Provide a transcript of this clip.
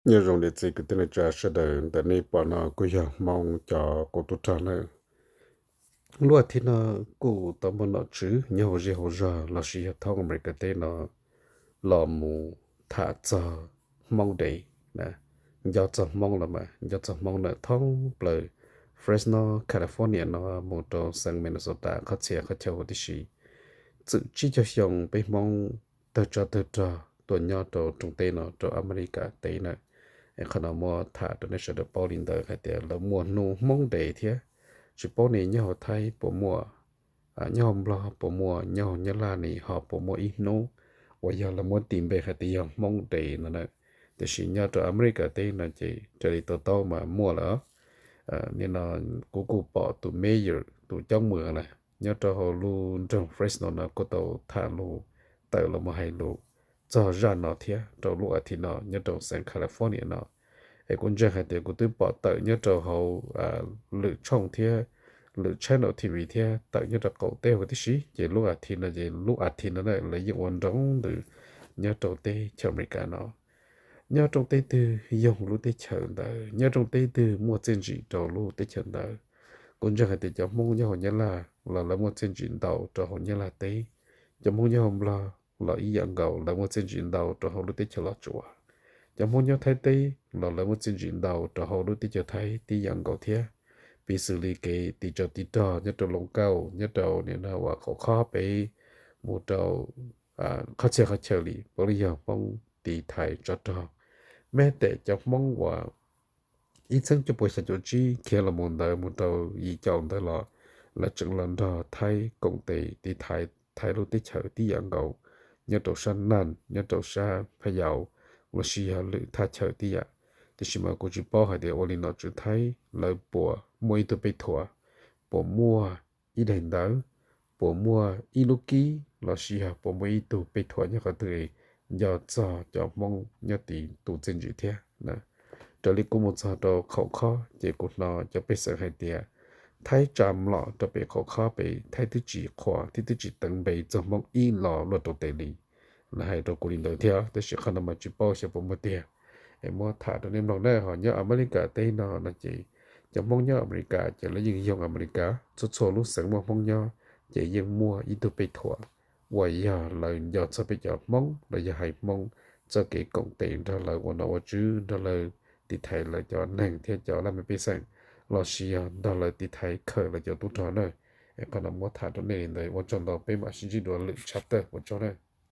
Nyob zoo niam txiv kwv tij neej tsa sawv daws, ntawm nej pom no kuj yog Hmoob cov kuv tub rog nawb. Lub as thiv no kuj tau muaj nom tswv nyob hauv zej hauv zog los sis yog thoob Amelikas teb no los mus tham txog Hmoob Day, nco txog Hmoob los mas nco txog Hmoob na, thoob plaws Fresno, California no mus rau xeev Minnesota qhov txhia qhov chaw huv tib si. Txwm tsib caug xyoo peb Hmoob tawg tsov tawg rog tuaj nyob rau rooj teb no rau Amelikas teb na. Es qhov no muab tham rau nej sawv daws paub li ntawd hais tias lawv muaj hnub Hmoob Day thiab. Tsis paub ne nyob hauv Thaib puas muaj, nyob hauv Nplog puas muaj, nyob hauv Nyab Laj ne ho puas muaj ib hnub uas yog lawv muab tis npe hais tias yog Hmoob Day no na. Tiam sis nyob rau Amelikas teb no ces raws li to taub mas muaj lawm. Nim no kuv kuj pom tus mayor, tus coob mws na, nyob rau hauv lub nroog Fresno no kuj tau tham lus, tawm los mus hais lus txog zaj no thiab rau lub as thiv no nyob rau xeev California no. Es kuv ntseeg hais tias kuv twb pom tawm nyob rau hauv lwm tshooj thiab lwm channel T V thiab tawm nyob rau qaum teb huv tib si, ces lub as thiv no ces lub as thiv no na lawv yeej ua nroo ntws nyob rau teb chaws Amelikas no. Nyob rooj teb twg yoog lub teb chaws ntawd, nyob rooj teb twg muaj txiaj ntsim rau lub teb chaws ntawd. Kuv ntseeg hais tias cov Hmoob nyob hauv Nyab Laj los lawv muaj txiaj ntsim ntau rau hauv Nyab Laj teb. Cov Hmoob nyob hauv Nplog los ib yam nkaus, lawv muaj txiaj ntsim ntau rau hauv lub teb chaws Los Tsuas. Cov Hmoob nyob Thaib teb los lawv muaj txiaj ntsim ntau rau hauv lub teb chaws Thaib tib yam nkaus thiab. Piv xws li kev tiv tsov tiv rog nyob rau Loos Kauj, nyob rau nim no uas qaum khob pem mus rau qhov txhia qhov chaw li, puav leej yog Hmoob tiv thaiv tsov rog. Mej tem cov Hmoob uas ib txhiab cuaj puas xya caum tsib khiav los mus ntawd mus rau yim caum ntawd los lawv tseem los nrog Thaib koom tes tiv thaiv, thaiv lub teb chaws tib yam nkaus, nyob rau sab Naj, nyob rau sab Pha Yau, los sis yog lwm thaj chaw tib yam. Tiam sis mas kuv tsis paub hais tias ua li nom tswv Thaib lawv puas muaj ib tug pej thuam, puas muaj ib daim ntawv, puas muaj ib lub kib, los sis yog puas muaj ib tug pej thuam nyob qhov twg nco txog cov Hmoob nyob tid tus txiaj ntsim thiab. Raws li kuv mus txog rau qaum khob ces kuv hnov cov pej xeem hais tias Thaib tsa mlom rau pem qaum khob pem, Thaib twb tsis qhuas thiab twb tsis teev npe txog Hmoob ib los luaj rau tes li. Lawv hais rau kuv li ntawd thiab, tab sis qhov no mas tsis paub xyov puas muaj tiag. Es muab tham rau nej mloog na, ho nyob Amelikas teb no no ces cov Hmoob nyob Amelikas ces lawv yeej yoog Amelikas, txhua txhua lub xeev muaj Hmoob nyob ces yeej muaj ib tug pej thuam uas yog lawv nco txog peb cov Hmoob los yog hais Hmoob txoj kev koom tes nrog lawv ua nom ua tswv, nrog lawv tiv thaiv lawv cov neeg thiab cov laj mej pej xeem, los sis yog nrog lawv tiv thaiv khawm lawv cov tub rog na. Es qhov no muab tham rau nej li ntawd, ua tsaug ntau, peb mam sib ntsib dua lwm chapter, ua tsaug na.